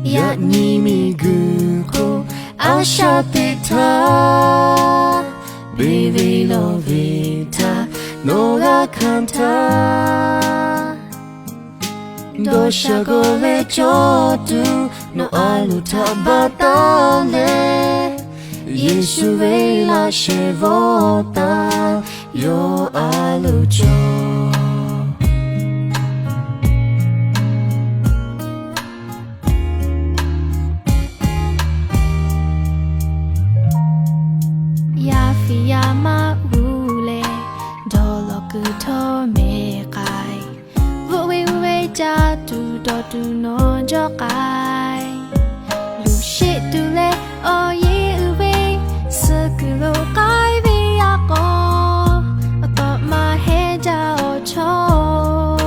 Yaꞈ nyi miˬguiˬ hk'oˆ a shaꞈ teꞈ htaˇ, beˬ ve lawˬ ve htaꞈ nawˬ g'a hkanˍ htaˇ, dawˇ sha g'awˬ leh cawˬ tuˬ nawˬ a loˍ htaꞈ baˬ taˍ leh, Yeˍsuˆ ve laꞈ shehˍ vawˆ htaꞈ yawˇ a loˍ cawˬ. Yaˇ fiˍ yaˇ maˇ g'uˇ leh, dawˇ lawˬ kuiˬ htawˇ mehˍ k'ai, bvuhꞈ ve uˇ ve ca tuˬ dawˬ tuˬ nawˬ jawˇ k'ai. Luˬ sheˆ tuˬ leh awˬ yeˇ uiˍ ve, suh kuiˬ lo k'ai ve yaꞈ k'aw, awˬ tawꞈ ma heh jaˇ awˬ chawˇ.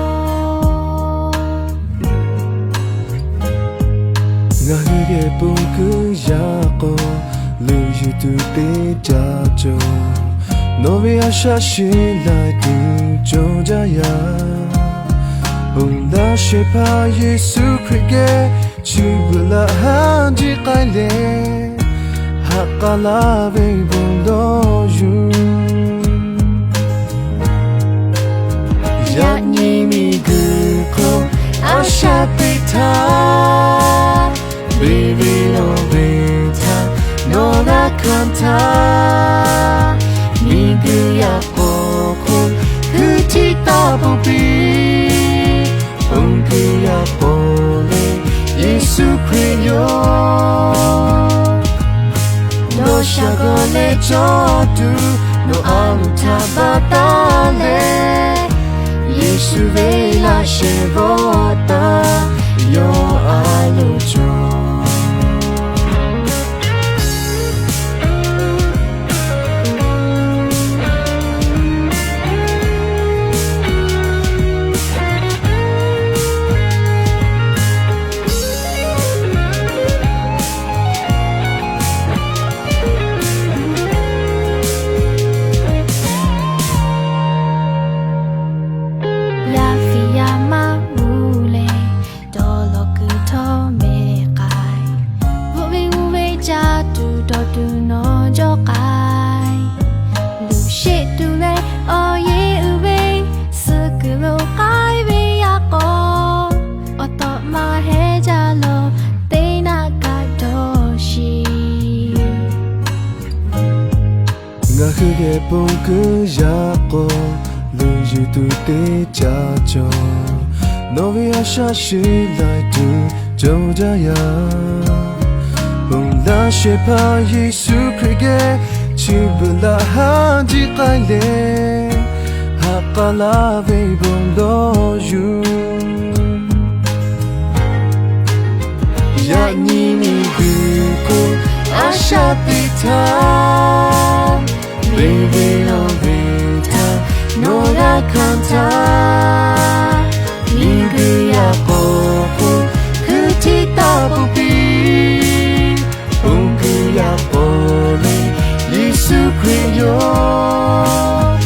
Ngaˬ hui geh ponˬ kuiˬ yaꞈ k'aw, luˬ yuˬ tuˬ teˇ caꞈ cawˬ. Nawˬ ve a shaꞈ sheˍ laiˬ tuˬ cawˬ jaˇ yaˇ. Ponˬ daꞈ shehˍ hpaˇ Yeˍsuˆ Hkriꞈ geh, chi beuꞈ laꞈ haˉ jiˆ k'ai leh, haꞈ k'aˉ laˇ ve bon dawˇ yuˬ. Yaꞈ nyi miˬguiˬ hk'oˆ a shaꞈ teꞈ htaˇ, beˬ ve lawˬ ve htaꞈ nawˬ g'a hkanˍ htaˇ, miˬguiˬ yaꞈ k'aw hk'oˆ hkui htiˇ taˇ ponˬ piˇ. Ponˬ kuiˬ yaꞈ k'aw lehˬ, Yeˍsuˆ Hkriꞈ yoˬ. Dawˇ sha g'awˬ leh cawˬ tuˬ nawˬ a loˍ htaꞈ baˬ taˍ leh, Yeˍsuˆ ve laꞈ shehˍ vawˆ htaꞈ yawˇ a loˍ cawˬ. Yaˇ fiˍ yaˇ maˇ g'uˇ leh, dawˇ lawˬ kuiˬ htawˇ mehˍ k'ai, bvuhꞈ ve uˇ ve ca tuˬ dawˬ tuˬ nawˬ jawˇ k'ai. Luˬ sheˆ tuˬ leh awˬ yeˇ uiˍ ve, suh kuiˬ lo k'ai ve yaꞈ k'aw, awˬ tawꞈ ma heh jaˇ lawˬ, teˇ naˆ kaꞈ dawˇ shiˍ. Ngaˬ hui geh ponˬ kuiˬ yaꞈ k'aw, luˬ yuˬ tuˬ teˇ caꞈ cawˬ. Nawˬ ve a shaꞈ sheˍ laiˬ tuˬ cawˬ jaˇ yaˇ. Ponˬ daꞈ shehˍ hpaˇ Yeˍsuˆ Hkriꞈ geh, chi beuꞈ laꞈ haˉ jiˆ k'ai leh, haꞈ k'aˉ laˇ ve bon dawˇ yuˬ. Yaꞈ nyi miˬguiˬ hk'oˆ a shaꞈ teꞈ htaˇ, beˬ ve lawˬ ve htaꞈ nawˬ g'a hkanˍ htaˇ, miˬguiˬ yaꞈ k'aw hk'oˆ hkui htiˇ taˇ ponˬ piˇ. Ponˬ kuiˬ yaꞈ k'aw lehˬ, Yeˍsuˆ Hkriꞈ yoˬ.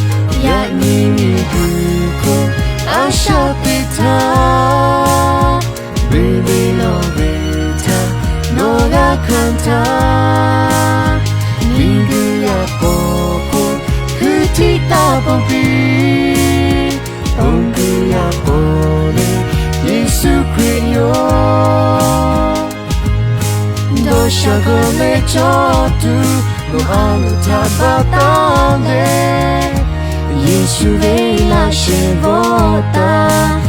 Yaꞈ nyi miˬguiˬ hk'oˆ a shaꞈ teꞈ htaˇ, beˬ ve lawˬ ve htaꞈ nawˬ g'a hkanˍ htaˇ, miˬguiˬ yaꞈ k'aw hk'oˆ hkui htiˇ taˇ ponˬ piˇ. Ponˬ kuiˬ yaꞈ k'aw lehˬ, Yeˍsuˆ Hkriꞈ yoˬ. Dawˇ sha g'awˬ leh cawˬ tuˬ, nawˬ a loˍ htaꞈ baˬ taˍ leh, Yeˍsuˆ ve laꞈ shehˍ vawˆ htaꞈ